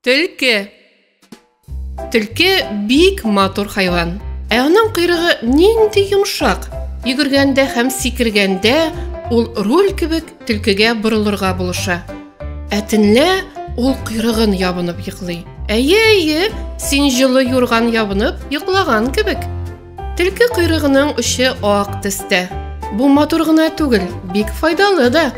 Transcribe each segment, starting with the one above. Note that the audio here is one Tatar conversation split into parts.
Төлке. Төлке бик матур хайван. Ә аның койрыгы нинди йомшак. Йөгергәндә һәм сикергәндә ул руль кебек төлкегә борылырга булыша. Ә төнлә ул койрыгын ябынып йоклый. Әйе, әйе, син җылы юрган ябынып йоклаган кебек. Төлке койрыгының очы ак төстә. Бу матур гына түгел, бик файдалы да.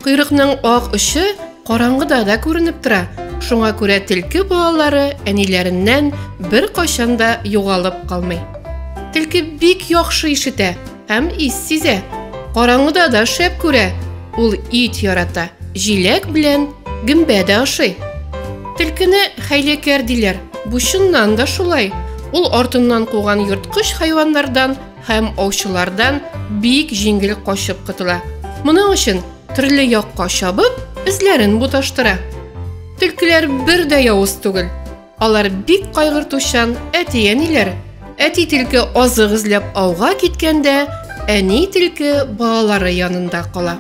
Койрыкның ак очы караңгыда да күренеп тора. Шуңа күрә төлке балалары әниләреннән беркайчан да югалып калмый. Төлке бик яхшы ишетә һәм ис сизә. Караңгыда да шәп күрә. Ул ит ярата, җиләк белән гөмбә дә ашый. Төлкене хәйләкәр диләр. Бу чыннан да шулай. Ул артыннан куган ерткыч хайваннардан һәм аучылардан бик җиңел качып котыла. Моның өчен төрле якка чабып, эзләрен буташтыра. Төлкеләр бер дә явыз түгел. Алар бик кайгыртучан әти-әниләр. Әти төлке азык эзләп ауга киткәндә, әни төлке балалары янында кала.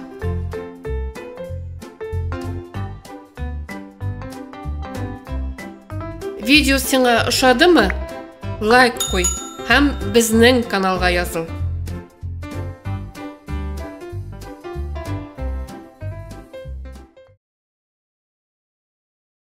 Видео сиңа ошадымы? Лайк куй һәм безнең каналга языл.